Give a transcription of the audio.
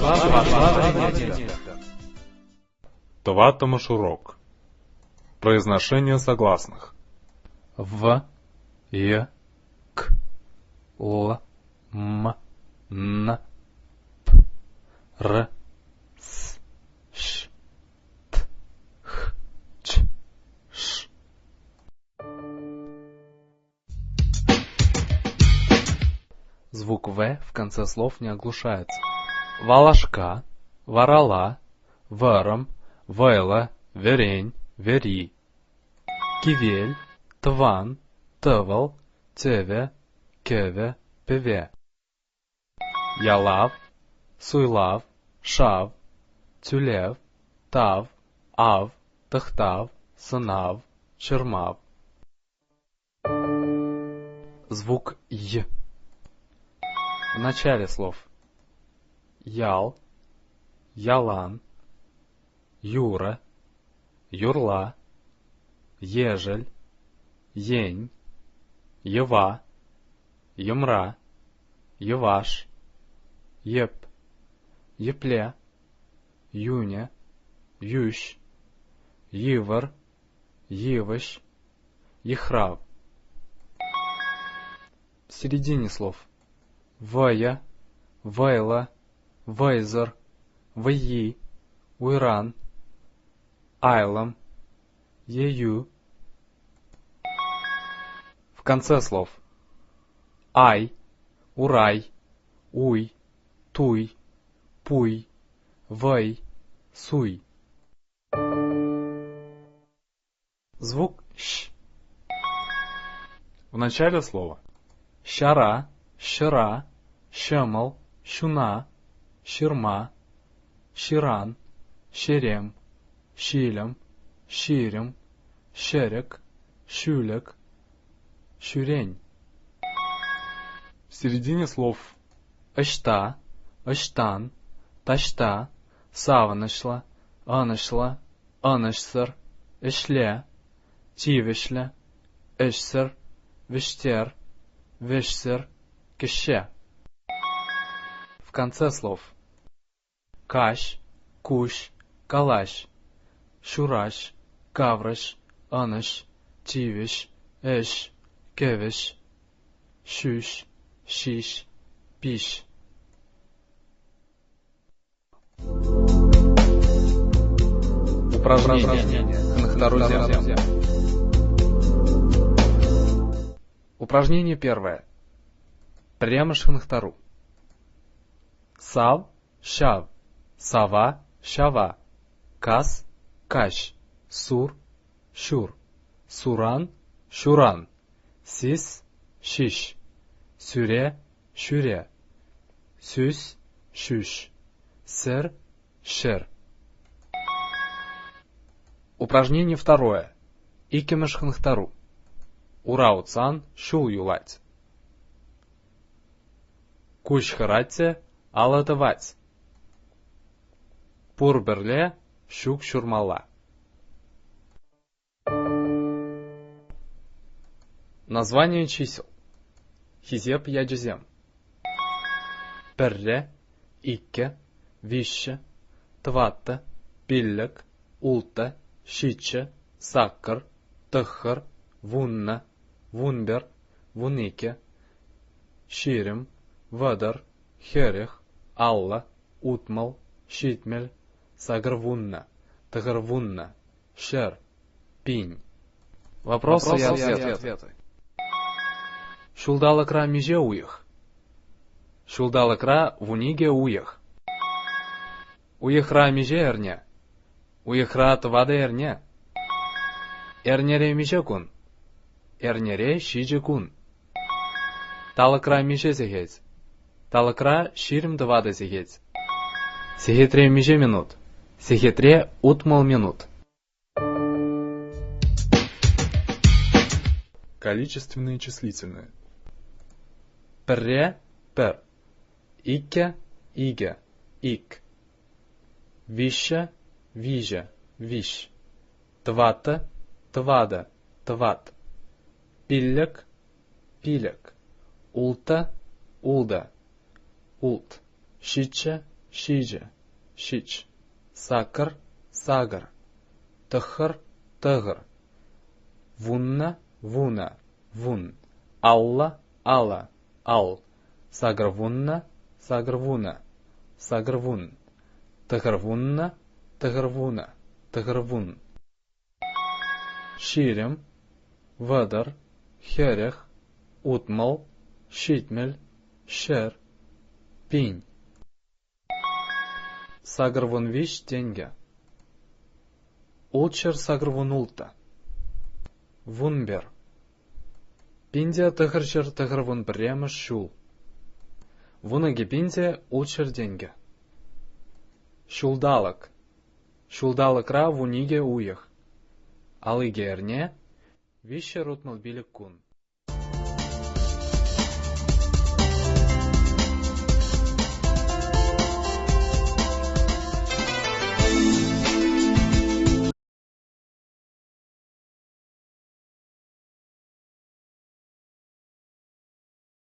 Чӑвашла вӗренетпӗр. Тӑваттӑмӗш урок. Произношение согласных. В, Й, К, Л, М, Н, П, Р, С, Ҫ, Т, Х, Ч, Ш. Звук «в» в конце слов не оглушается. Валашка, варала, вӑрӑм, вӑйлӑ, вӗрен, вӗри. Кивел, тӑван, тӑвӑл, тӗве, кӗвӗ, пӗве. Ялав, суйлав, шав, тӳлев, тав, ав, тӑхтав, сӑнав, чӑрмав. Звук «й» в начале слов. Ял, ялан, юрӑ, юрла, ешӗл, ен, йӑва, йӑмра, йӑваш, йӗп, йӗпле, йӳнӗ, йӳҫ, йывӑр, йывӑҫ, йыхрав. В середине слов. Вӑйӑ, вӑйлӑ, вӑйсӑр, вӑййи, уйран, айлӑм, ейӳ. В конце слов. Ай, урай, уй, туй, пуй, вӑй, суй. Звук «щ» В начале слова. Ҫара, ҫӑра, ҫӑмӑл, ҫуна, ҫырма, ҫыран, ҫерем, ҫилӗм, 20, ҫӗрӗк, ҫӳлӗк, ҫӳрен. В середине слов. Ӑҫта, ӑҫтан, таҫта, савӑнӑҫлӑ, ӑнӑҫлӑ, ӑнӑҫсӑр, ӗҫле, тивӗҫлӗ, ӗҫсӗр, вӗҫтер, вӗҫсӗр, кӗҫҫе. В конце слов. Каҫ, куҫ, калаҫ, ҫураҫ, каврӑҫ, ӑнӑҫ, тивӗҫ, ӗҫ, кӗвӗҫ, ҫӳҫ, ҫиҫ, пиҫ. Упражнение. Хӑнӑхтарусем. Упражнение первое. Пӗрремӗш хӑнӑхтару. Сав, ҫав, сава, ҫава, кас, каҫ, сур, ҫур, суран, ҫуран, сис, ҫиҫ, сӳре, ҫӳре, сӳс, ҫӳҫ, сӗр, ҫӗр. Упражнение второе. Иккӗмӗш хӑнӑхтару. Ура утсан ҫул юлать. Куҫ хӑрать те алӑ тӑвать. Пур пӗрле, ҫук ҫурмалла. Название чисел. Хисеп ячӗсем. Пӗрре, иккӗ, виҫҫӗ, тӑваттӑ, пиллӗк, улттӑ, ҫиччӗ, саккӑр, тӑххӑр, 10, 11, 12, 20, 30, 40, 50, 60, 70, 80, 90, 100, 1000. Вопросы и ответы. Ҫулталӑкра миҫе уйӑх? Ҫулталӑкра 12 уйӑх. Уйӑхра миҫе эрне? Уйӑхра тӑватӑ эрне. Эрнере миҫе кун? Эрнере 7 кун. Талӑкра миҫе сехет? Талӑкра 24 сехет. Сехетре миҫе минут? Сехетре 60 минут. Количественные числительные. Пӗрре, пӗр. Иккӗ, икӗ, ик. Виҫҫӗ, виҫӗ, виҫ. Тӑваттӑ, тӑватӑ, тӑват. Пиллӗк, пилӗк. Улттӑ, ултӑ, улт. Ҫиччӗ, Ҫичӗ, ҫич. Саккӑр, сакӑр. Тӑххӑр, тӑхӑр. Вуннӑ, вунӑ, вун. Аллӑ, алӑ, ал. 80, 80, 80. 90, 90, 90. 20, 30, 40, 60, 70, 100, 1000. 83 тенкӗ. 686. 11. 1991 ҫул. 12 600 тенкӗ. Ҫулталӑк. Ҫулталӑкра 12 уйӑх. 52 эрне, 365 кун.